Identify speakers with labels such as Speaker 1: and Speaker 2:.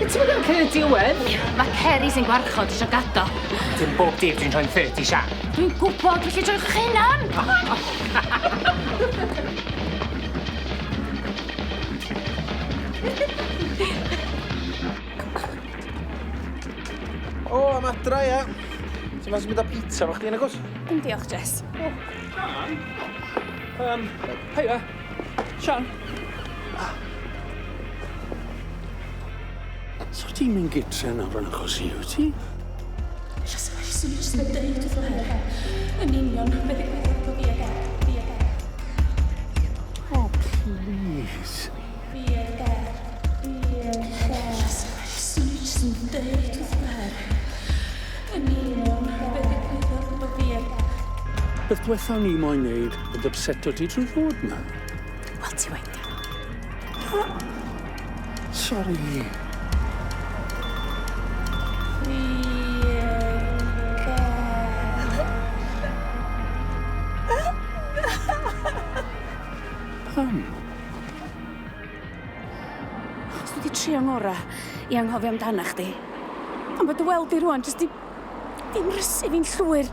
Speaker 1: Ti'n mynd yn y diwedd?
Speaker 2: Mae Ceri sy'n gwarchod eisiau gado.
Speaker 1: Dim bob dydd dwi'n rhoi'n 30 Sian.
Speaker 2: Dwi'n gwybod, felly joiwch eich hunan!
Speaker 3: O, am adra, ia. Ti'n ffansi mynd â pizza efo chdi, nagos?
Speaker 2: Dim diolch, Jess.
Speaker 4: O, Sian? Heia. Sian?
Speaker 5: So ti'n mynd gytre nawr yn achos i, wyt ti?
Speaker 6: Jyst swn i jyst yn deud wrtho her yn union be ddigwyddodd rhwng fi ag e, fi ag e.
Speaker 5: Oh, please.
Speaker 6: Fi ag e, fi ag e. Jyst swn i jyst yn deud wrtho her yn union be ddigwyddodd rhwng fi ag e.
Speaker 5: Beth diwetha o'n i moyn neud oedd ypseto ti trwy fod 'ma.
Speaker 2: Wel, ti wedi.
Speaker 5: Sori. Pam?
Speaker 2: Os dwi 'di trio ngora i anghofio amdana chdi. Ond ma' dy weld di rŵan jyst 'di 'di mrysu fi'n llwyr.